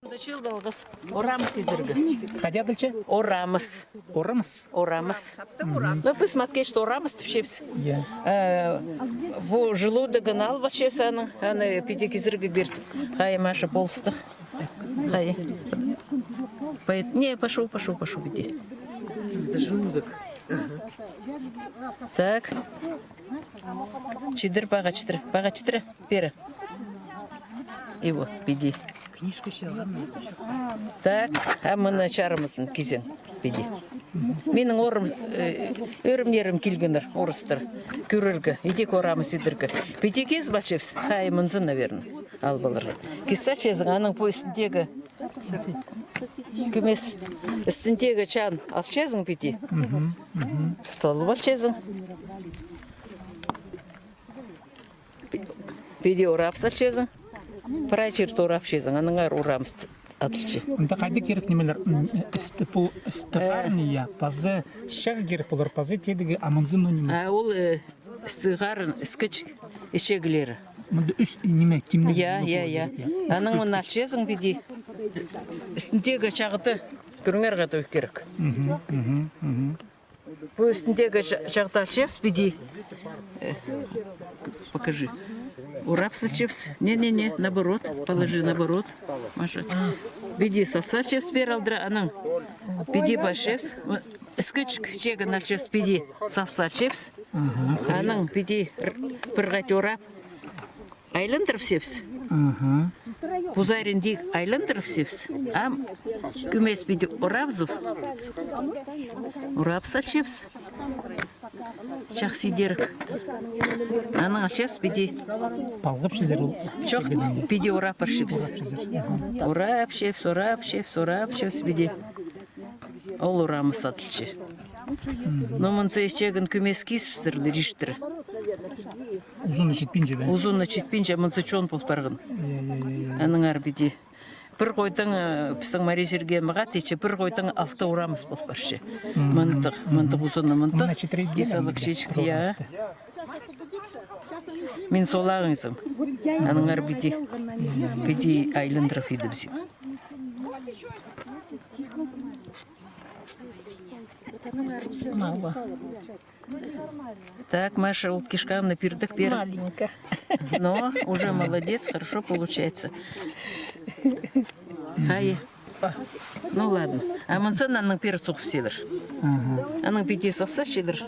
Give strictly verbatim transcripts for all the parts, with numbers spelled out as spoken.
Орамыс идерге. Хайди адалча? Орамыс. Орамыс. Орамыс. Ну, піс Маткечте орамыс тіпчебіс. Я. Э, пу желудогын алып алчабыс аның, аны піди кизерге кирек. Хай, Маша, полыстығ. Хай. Поэт-, не, пошёл, пошёл, пошёл, піди. Желудок. Так. Чідір, паға чідір, паға чідір. Пері. И вот, піди. Так, а мына чарымызын кизең, піди. Минің орым, э, ӧрімнерім килгеннер, орыстар, кӧрерге, идӧк орамыс идерге. Піди кизіп алчабыс, хай мынзын, наверное, алып аларға. Кизіп алчазың, аның пу істіндегі кӱмес, істіндегі чаан алчазың, піди. Тутып алчазың. Пі-, піди орап салчазың. Прай чирді орапчазың, аннаңар орамыс адалча. Анда хайдағ кирек нимелер, м, істі, пу істі харын, я, пазы чағ кирек полар, пазы тидігі аманзын, ну, ниме. А ол, э, істі харын, іскічік, ічеглері. Мында ӱс ниме, тимнег. Я, я, я. Анаң мыны алчазың, піди. Істіндегі чағды кӧріңер, хайдағ кирек. Мгм, мгм, мгм. Пу істіндегі ча-, чағды алчабыс, піди. Э, покажи. Орап салчабыс. Не, не, не, наоборот. Положи наоборот, Маша. Піди сал салчабыс пеер алдыра, анаң. Піди парчабыс. Іскічік чегін алчабыс, піди сал салчабыс. Анаң піди р-, пір хати орап. Айландырыбысчабыс. Аха. Пу саринда айландырыбысчабыс. Ам кӱмес піди орабызып. Орап салчабыс. Чахсы идерге. Анаң алчабыс піди. Палғапчазар ол. Чох, піди орап парчабыс. Орапчабыс, орапчабыс, орапчабыс піди. Ол орамыс адалча. Но мынзы ічегін кӱмес кизібістірлер, иртірі. Узуны читпинче бе? Узуны читпинче, мынзы чон пол парған. Я, я, я, я. Аннаңар піди. Пір хойдаң, э, пістің Мария Сергеевна мағаа тіпче, пір хойдаң алты орамыс пол парча. Мындағ, мындағ узуны, мындағ. Мына читіре идерге, я. Мин солағаңзым. Аннаңар піди, піди айландырып идібізем. Так, Маша, ол кишкамны пирдік пер. Маленько. Но уже молодец, хорошо получается. Хай. Ну ладно. А мынзын анаң пеер суғыбысчалар. Анаң піди сал салчалар.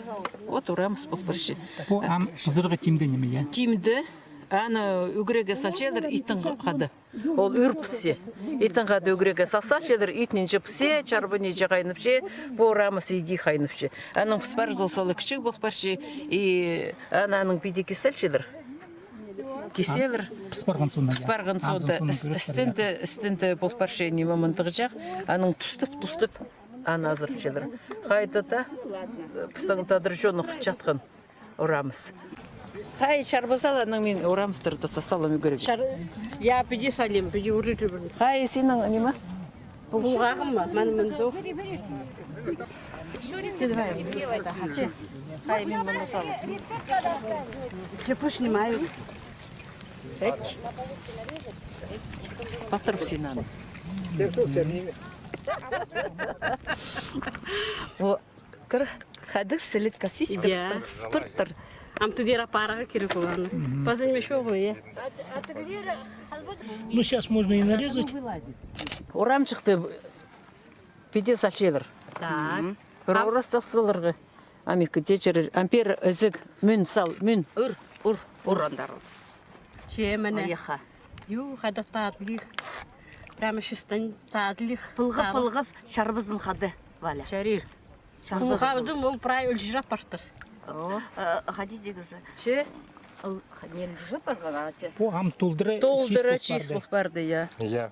Вот орамыс пол парча. Пу ам пызырға тимде ниме, я? Тимде, аны ӱгреге салчалар, иттің хада. Ол ӱр пітсе. Иттің хада ӱгреге сал салчалар, ит нинҷе піссе, чарба нинҷе хайнапча, пу орамыс иди хайнапча. Анаң піс парза, ол сала кічіг пол парча, и аны анаң піди кис салчалар. Киселер. Піс парған соонда, я. Піс парған соонда, істінде, істінде пол парча ниме мындағ чағ, анаң тустап, тустап, аны азырапчалар. Хайда даа, пістің тадар чонның чатхан орамыс. Хай, чарба сал, анаң мин орамыстарны сал салам ӱгреге. Чар-, я, піди салим, піди урыт ӱгрен. Хай, синің ниме? Пулғағым ма? Мин мында. Хай, мин мында салам. Че пусть снимают. Эт. Патырып синан. О, кір, хайдағ сіліг косичка, я, пістің спорттар. Ам тудира параға кирек оларны. Мгм. Пазын ме шоғы, е? Ну, сейчас можно и нарезать. Орамчыхты піди салчалар. Так. Мгм. Пір орас салчаларға. Ам ікі тее чарир. Ам пеер ізіг, мӱн сал, мӱн. Ур, ур, ур андар. Че міне. Аяха. Ю, хайдағ татлығ. Прямо чистый татлығ. Пылғап, пылғап, чарбазын хада, Валя. Чарир. Чарбазын. Пылғадым, ол прай ӱлҷіреп партыр. О, э, хайди дегізі. Че? Ол ха-, не ӱлҷіреп парған, а, че? Пу ам толдыра. Толдыра чиис пол парды, я. Я.